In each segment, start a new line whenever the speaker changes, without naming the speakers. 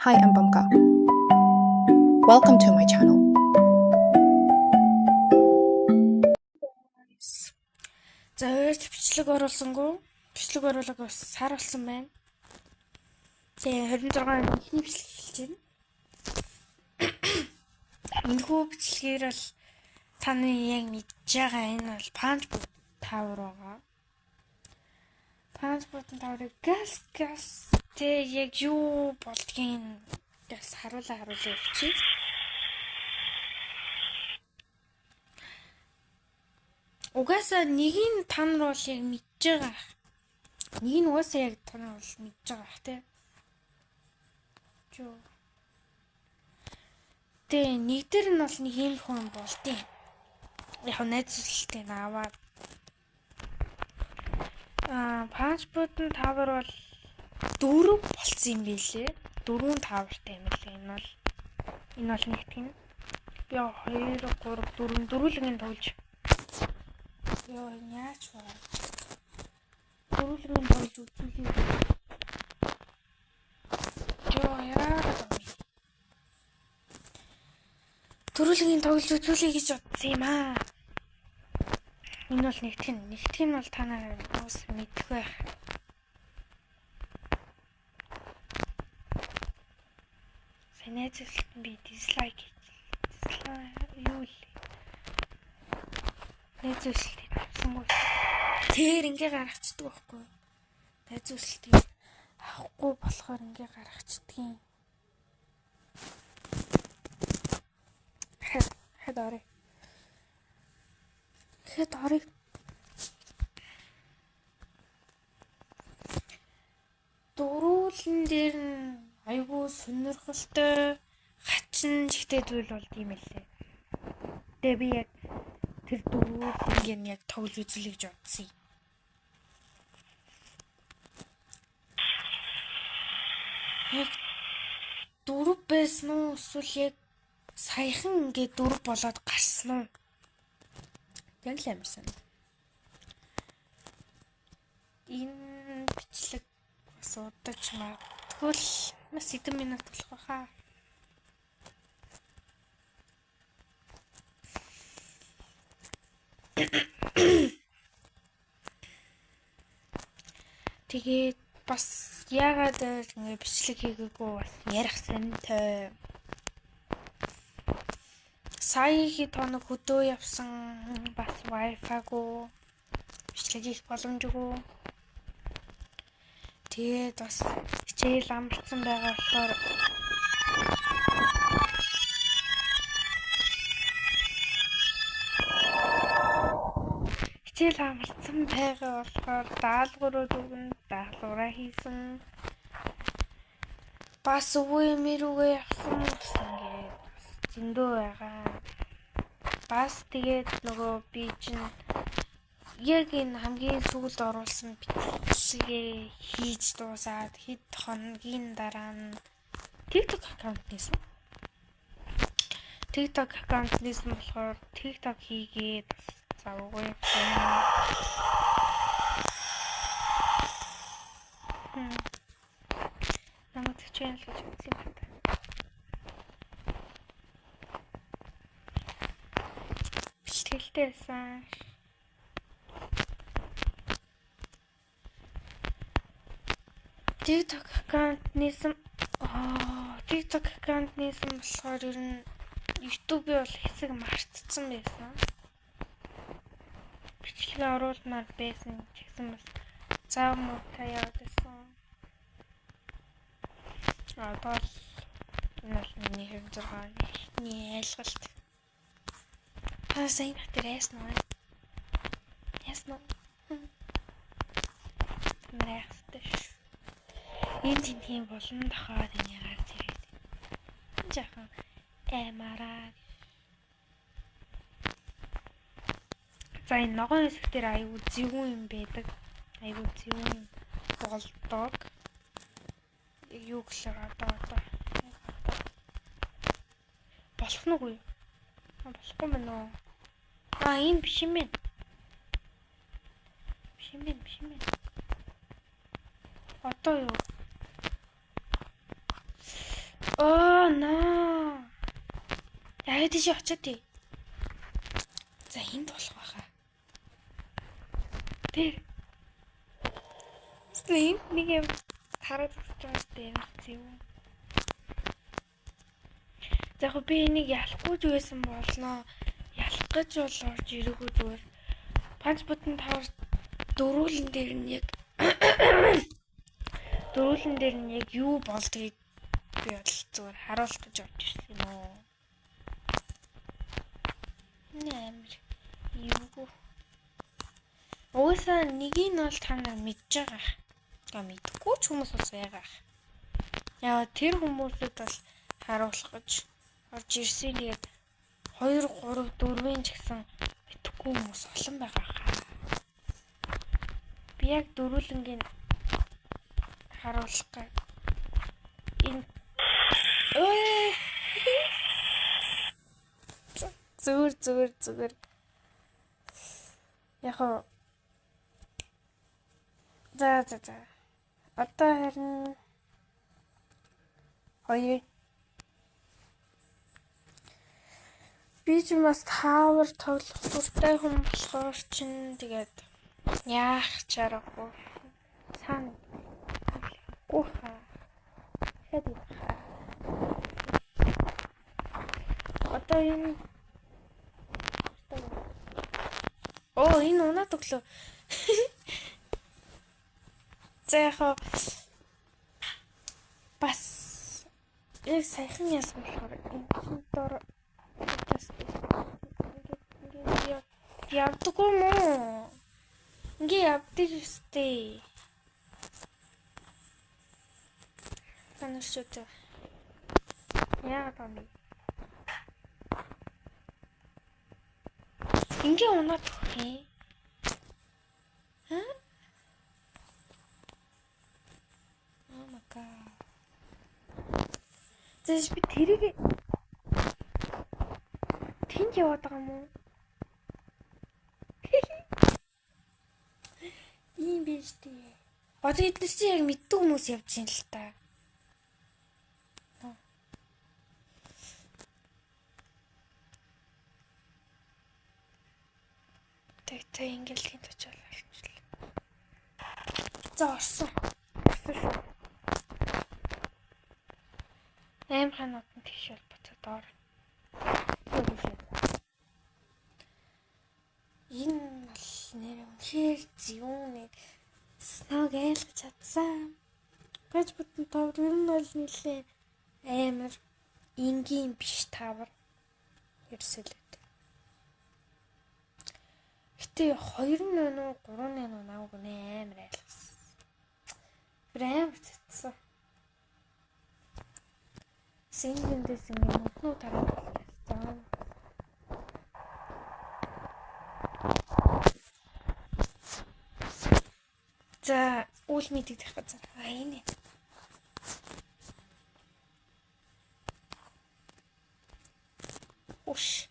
Hi, I'm Bamka. Welcome to my channel.
За ойрч бичлэг оруулсангүй. Бичлэг оруулаг бас сар болсон байна. Тэгээ 26 оны эхний бичлэг эхэлж байна. Энэхүү бичлэгээр бол таны яг мэдж байгаа энэ бол Punch Boot Tower байгаа. Punch Boot Tower-ыг газ газ тэг яг юу болдгийг газ харуулаа явчих. Угаасаа нэг нь та нар бол яг мэдж байгаа. Нэг нь угаасаа яг та нар бол мэдж байгаа бах тий. Жоо. Тэгээ нэг дээр нь бол нэг юм хүн болдیں۔ Яг найз зүйлтэй нь аваад паспорт нь тавар бол дөрөв болцсон юм билээ. Дөрвөн тавартай юм билээ. Энэ бол нэгтгэн. Би 2 3 4 дөрвөлгийн тоглож. Йоо, яаж вэ? Дөрвөлгийн тоглож үзүүлээ. Йоо, яагаад юм бэ? Дөрвөлгийн тоглож үзүүлээ гэж бодсон юм аа. Энэ бол нэгтгэн. Нэгтгэн бол та нар уус мэдэх байх. Сайн найзлалт нь би дизлайк хийж. Дизлайк юу л. Найзлалтыг авсангүй. Тэр ингээ гаргацдаг байхгүй юу? Найзлалтыг авахгүй болохоор ингээ гаргацдгийн. Хад орё. Хэд орё. Дөрүүлэн дээр нь айгүй сонирхолтой хачин жигтэй зүйл болд юм лээ. Тэгээ би яг тэр дөрүүлэнг нь яг тоглож үзлээ гэж бодсон юм. Яг дөрөв байсан уу эсвэл яг саяхан ингээ дөрөв болоод гарсан уу? Тэр л амар сайн. Энэ бичлэг бас удаж магадгүй л бас хэдэн минут болох байхаа. Тэгээд бас яагаад ингэ бичлэг хийгээгүй бас ярих сонтой. Сая хэд хоног хөдөө явсан бас wifi-гүй бичлэг хийх боломжгүй. Тэгээд бас хичээл амарсан байгаа болохоор хичээл амарсан байгаа болохоор даалгаврууд өгнө, даалгавраа хийсэн. Бас өвөө эмээрүүгээ явсан бас ингээд бас зөндөө байгаа. Бас тэгээд нөгөө би чинь яг энэ хамгийн сүүлд оруулсан бичлэгээ хийж дуусаад хэд хоногийн дараа нь TikTok аккаунт нээсэн. TikTok аккаунт нээсэн болохоор TikTok хийгээд бас завгүй явсан. Намайг зөчөөн л гэж үзсэн юм байна. Бэлтгэлтэй байсан. TikTok аккаунт нээсэн. TikTok аккаунт нээсэн болохоор ер нь YouTube-ийн бол хэсэг мартцсан байсан. Бичлэгээ оруулмаар байсан ч гэсэн бас зав муутай яваад байсан. Одоо л энэ бол миний 26 оны эхний айлгалт. Та сайн хатар айсан уу? Яасан уу? Та нар айх ёстой шүү. Энэ тентхийн болон тохоод энэ гарч ирээд. Жаахан аймаараа. За энэ ногоон хэсэг дээр айгүй зөвүүн юм байдаг. Айгүй зөвүүн юм болдог. Юу гэхээр одоо болох нь үгүй юу? Болохгүй мэн үү? Энэ биш юм байна. Биш юм байна, биш юм байна. Одоо юу? Oh no. Яг тийш очиод тий. За энд болох байхаа. Тэр. Энд нэг юм хараад зогсож байгаа шүү дээ. Амар зэв. За яг би энийг ялахгүй ч байсан болно. Ялах гэж бол орж ирээгүй зүгээр. Punch button tower дөрүүлэн дээр нь яг дөрүүлэн дээр нь яг юу болдгийг би бол зүгээр харуулах гэж орж ирсэн юм уу. Энэ амар юугүй. Угаасаа нэгийг нь бол та нар мэдж байгаа. Га мэдгүй ч хүмүүс бас байгаа. Яа тэр хүмүүсүүд бол харуулах гэж орж ирсэн. Тэгээд 2 3 4-ийн ч гэсэн мэдэхгүй хүмүүс олон байгаа хаа. Би яг дөрүүлэнгийн харуулах гэж энэ өө зүгээр зүгээр зүгээр. Яг уу за за за. Одоо харин хоёр би ч бас tower тоглох дуртай хүн болохоор чин тэгээд яах чаргагүй цаана гүү хаа. Дахиад идэх хаа. Одоо энэ оо энэ унаад өглөө. За яг бас яг саяхан яасан болохоор энэ чинь дор бас ингээд явдаггүй юм уу? Ингээ явдаг ёстой. Танаар шүү дээ. Яагаад юм бэ? Ингээ унаад өгөх юм. Ха? Oh my god. Зэш би тэрийг тэнд яваад байгаа юм уу? Ийм биш дээ. Одоо эднес чи яг мэддэг хүмүүс явж юм л та. Тэг тэг ингээл тэнд очиод алчлаа. За орсон. Орсон шүү. 8 ханууд нь тийш бол буцаад ор. Энэ бол нэр үнэхээр зүүн нэг сног айлгаж чадсан. Punch button tower ер нь бол нэлээ амар энгийн биш tower. Ерөөсөө л үү. Гэтэ 2 нөө 3 нөө намайг амар айлгасан. Тэр амар цэцсэн. Сингэндээс ингэ нүднүү тараад болсон. За үл мэдэгдэх газар. А энэ. Уш.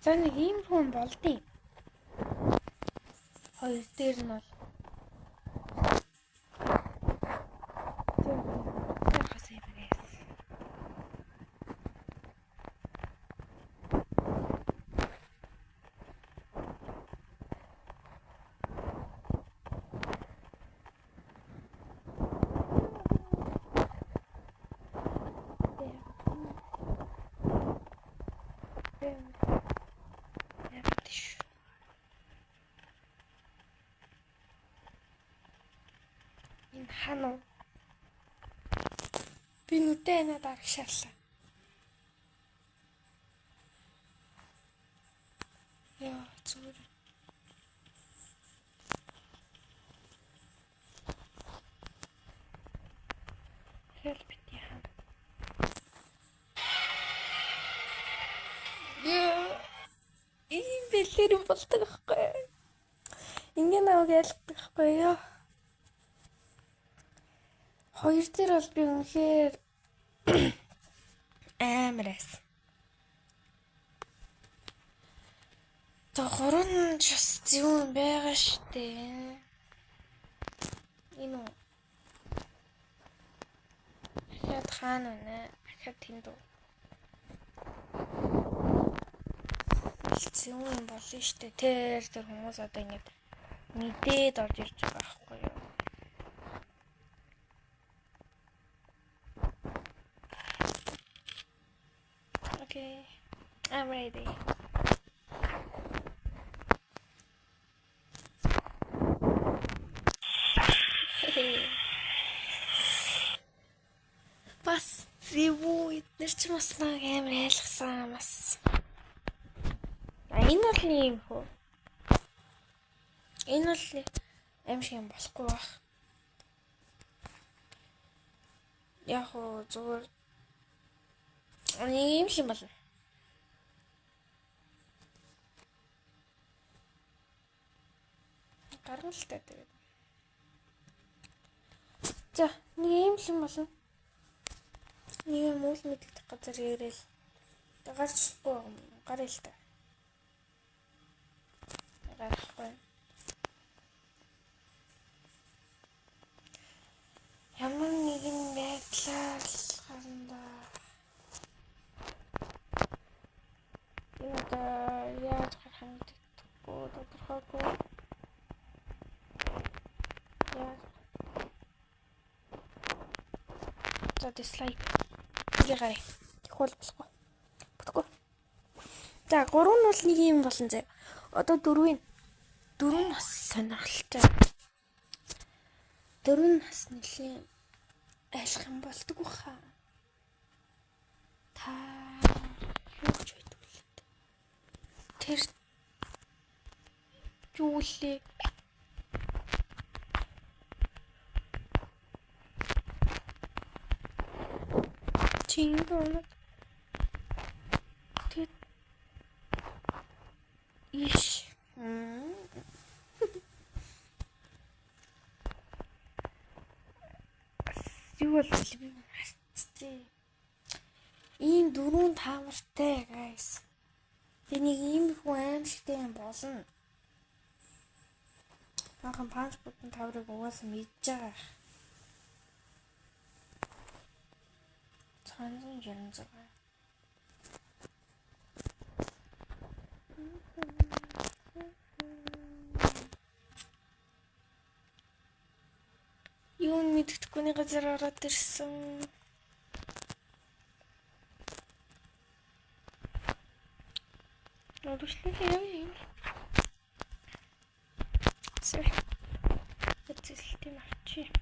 За нэг ийм хүн болдیں۔ Хоёр дээр нь бол Энэ хан уу? Би нүдээ надад аргашаалаа. Яа, зүгээр. Хэл бити хан. Яа. Ийм бэлэр болдог байхгүй. Ингээ намайг ялгадаг байхгүй юу? Хоёр дээр бол би үнэхээр амар айсан. За 3 нь ч бас зөв юм байгаа штэ. Энэ үү? Ахаад хаана вэ? Ахаад тэнд үү? Зөв юм болно штэ. Тэр тэр хүмүүс одоо ингэж мэдээд орж ирж байгаа байхгүй юу? Okay. I'm ready. Бас зэвүү эднэр ч бас нэг амар айлгсан бас. А энэ бол нэг юм хөө. Энэ бол аим шиг юм болохгүй бах. Яг уу зүгээр нэг юм л юм болно. Гарна л та тэгээд. За нэг юм л юм болно. Нэг юм үл мэдэгдэх газар ирээл. Гарчгүй гараа л та. Гарахгүй. Ямар нэгэн байдлаар гарна да. Энэ одоо яаж гарах юм мэддэхгүй тодорхойгүй. Яаж. За dislike. Ингээ гарыг. Тэгвэл болохгүй. Бодохгүй. За 3 нь бол нэг юм болно заяа. Одоо 4-ийн 4 нь бас сонирхолтой. 4 нь бас нэлийн айлах юм болдгоо хаа. Та юу гэж байдаг вэ? Тэр юу лээ? Чи ингэ унаад тэгээд иш. Юу бол би мартчихжээ. Ийм дөрвөн таамартай guys. Тэгээ нэг ийм хүн аимшигтай юм болно. Баахан панч бүтэн таврыг угаасаа мэдж байгаа. 666. Юу мэддэхгүй нэг газар ороод ирсэн. Өргөжлөх юм юм. Sorry. Эцэслэлтийг авчи.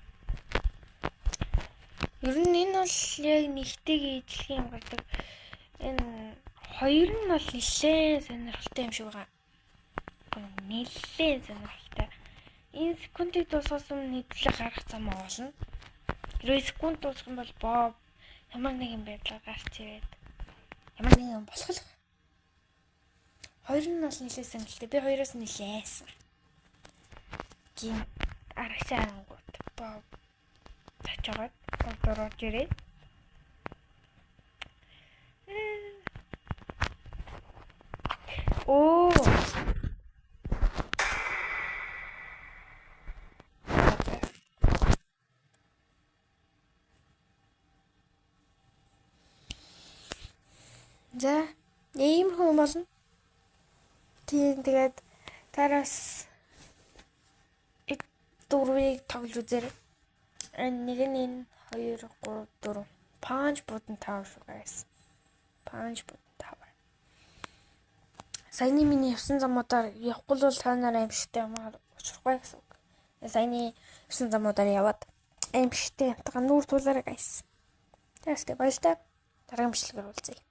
Ер нь энэ бол яг нэгтэйгээ ижлэх юм гардаг. Энэ хоёр нь бол нэлээд сонирхолтой юм шиг байгаа. Нэлээд сонирхолтой. Энэ секундыг дуусгаас өмнө нийтлэг гарах зам олно. Хэрвээ секунд дуусах юм бол Боб ямар нэгэн байдлаар гарч ирээд ямар нэгэн юм болох л. Хоёр нь бол нэлээд сонирхолтой. Би хоёроос нэлээд айсан. Гин арагшаа ангууд Боб очоод Боб орж ирээд Оо. За, ийм хүн болно. Тийм тэгээд тараас дөрвийг тоглож үзээрэй. Нэг нь энэ 2 3 4 Punch Button Tower шүү guys. Punch Button Tower. Саяны миний явсан замуудаар явахгүй бол та нар аимшигтай юмар учрахгүй гэсэн үг. Саяны явсан замуудаар яваад аимшигтай юмтайгаа нүүр тулаарай guys. Тэгээс баярлалаа. Дараагийн бичлэгээр уулзъя.